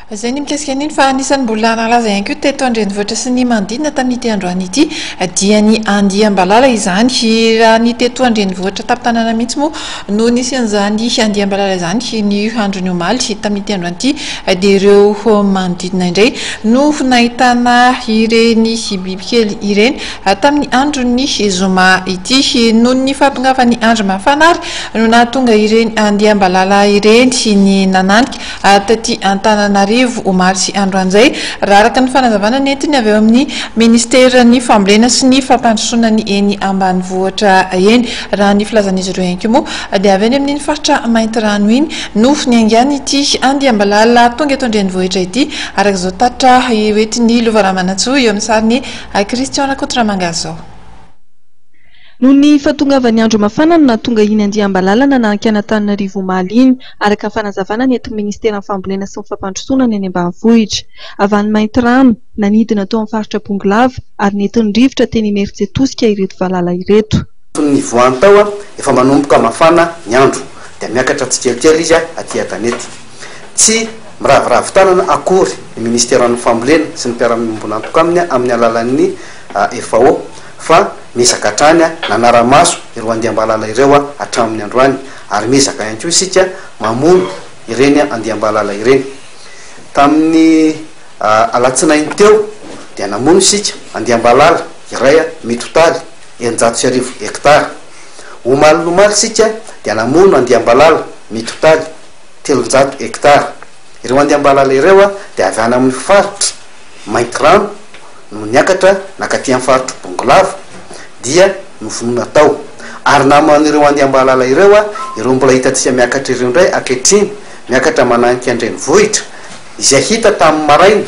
Izay ny mikasika an'iny fa anisan'ny mbola nalaza ihany koa teto an-drenivohitra sy ny manodidina tamin'ity androany ity dia ny andiam-balala izany. Raha ny teto an-drenivohitra tampon-tanàna mihitsy moa no nisy an'izany andiam-balala izany ny andron'ny omaly. Tamin'ity androany ity dia ireo manodidina indray no nahitana ireny bibikely ireny tamin'ny andron'ny zoma ity. Noho ny fahatongavan'ny andro mafana ary no nahatonga ireny andiam-balala ireny ny nananika taty Antananarivo omaly sy androany izay, raha araka ny fanazavana nentiny avy ao amin'ny ministeran'ny fambolena sy ny fampandrosoana ny eny ambanivohitra eny. Raha ny filazan'izy ireo ihany koa moa dia avy any amin'iny faritra Maintirano iny no niaingan'ity andiam-balala tonga eto an-drenivohitra ity, araka izao tatitra hoentin'i Lova Ramanantsoa eo amin'ny sarin'i Christian Rakotoramanga izao. Noho ny fahatongavan'ny andro mafana no nahatonga iny andiam-balala nananika an'Antananarivo omaly iny, araka ny fanazavana nentin'ny Ministeran'ny Fambolena sy ny Fampandrosoana ny any ambanivohitra. Avy any Maintirano, nanidina tao amin'ny faritra Bongolava ary nentin'ny rivotra teny Imerintsiatosika ireto valala ireto. Ny nivoahany tao, efa manomboka mafana ny andro, dia miakatra tsikelikely izy aty an-tanety. Tsy miraviravy tanana akory ny Ministeran'ny Fambolena sy ny mpiara-miombon'antoka aminy amin'ny alalan'ny FAO fa miezaka hatrany nanara-maso ireo andiam-balala ireo hatramin'ny androany ary miezaka ihany koa isika mamono ireny andiam-balala ireny. Tamin'ny alatsinainy teo dia namono isika andiam-balala iray mitotaly 1600 hektara. Omaly omaly isika dia namono andiam-balala mitotaly 300 hektara. Ireo andiam-balala ireo dia avy any amin'ny faritra Maintirano no niakatra nankaty amin'ny faritr'i Bongolava dia novonoina tao. Ary naman'ireo andiam-balala ireo ireo mbola hitantsika miakatra ireo indray ankehitriny, miakatra mananika an-drenivohitra, izay hita tamin'ny maraina,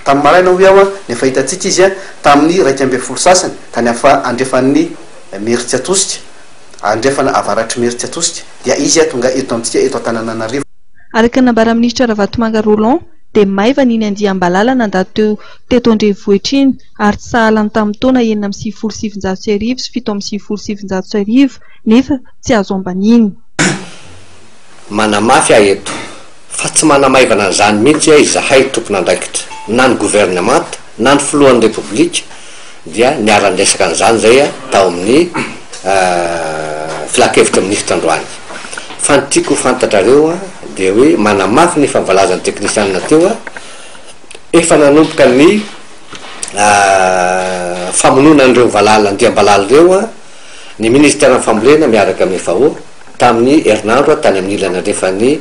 tamin'ny maraina hoy aho, nefa hitantsika izy tamin'ny 11 sasany tany amin'ny fa andrefan'ny Imerintsiatosika, andrefana avaratr'Imerintsiatosika, dia izy tonga eto amintsika eto Antananarivo. Araka ny nambaran'ny minisitra Ravatomanga Roland dia maivana iny andiam-balala nandalo teo teto an-drenivohitra iny ary tsy sahala ny tamin'ny taona 1996 sy 1997 nefa tsy azo ambaniana. Manamafy aho eto fa tsy manamaivana an'izany mihitsy izahay tompon'andraikitra, na ny governemanta na ny filohan'ny Repoblika dia niara-niresaka an'izany izay tao amin'ny filankevitry ny minisitra androany. Fa ny tiako ho fantatrareo dia hoe manamafy ny efa voalazan'ny teknisianina teo, efa nanomboka ny famonoana an'ireo valala andiam-balala ireo ny minisiteran'ny fambolena miaraka amin'ny FAO tamin'ny herinandro tany amin'ny ilany andrefan'ny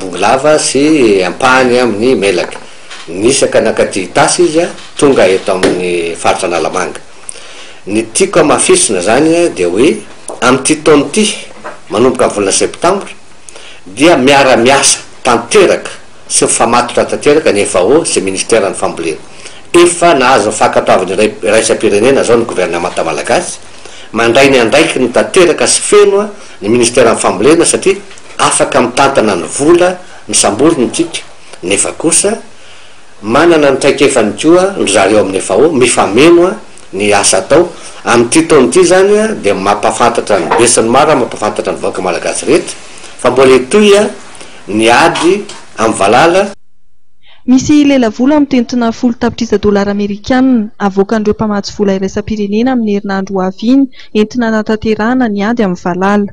Bongolava sy ampahany amin'ny Melaky. Nisaka nankaty Itasy izy tonga eto amin'ny faritra Analamanga. Ny tiako hamafisina izany dia hoe amin'ity taona ity, manomboka amin'ny volana septambra, dia miara-miasa tanteraka sy mifamatotra tanteraka ny FAO sy Ministeran'ny Fambolena. Efa nahazo ny fankatoavan'ny iraisam-pirenena izao ny governemanta malagasy, mandray ny andraikiny tanteraka sy feno ny Ministeran'ny Fambolena satria afaka mitantana ny vola misamborina isika nefa kosa manana ny traikefany koa ry zareo amin'ny FAO, mifameno ny asa atao. Amin'ity taona ity izany dia mampahafantatra ny besinimaro, mampahafantatra ny vahoaka malagasy rehetra fa mbola hitohy ny ady amin'ny valala. Misy lelavola mitentina folo tapitrisa dolara amerikanina avoakan'ireo mpamatsy vola iraisam-pirenena amin'ny herinandro ho avy iny entina hanatanterahana ny ady amin'ny valala.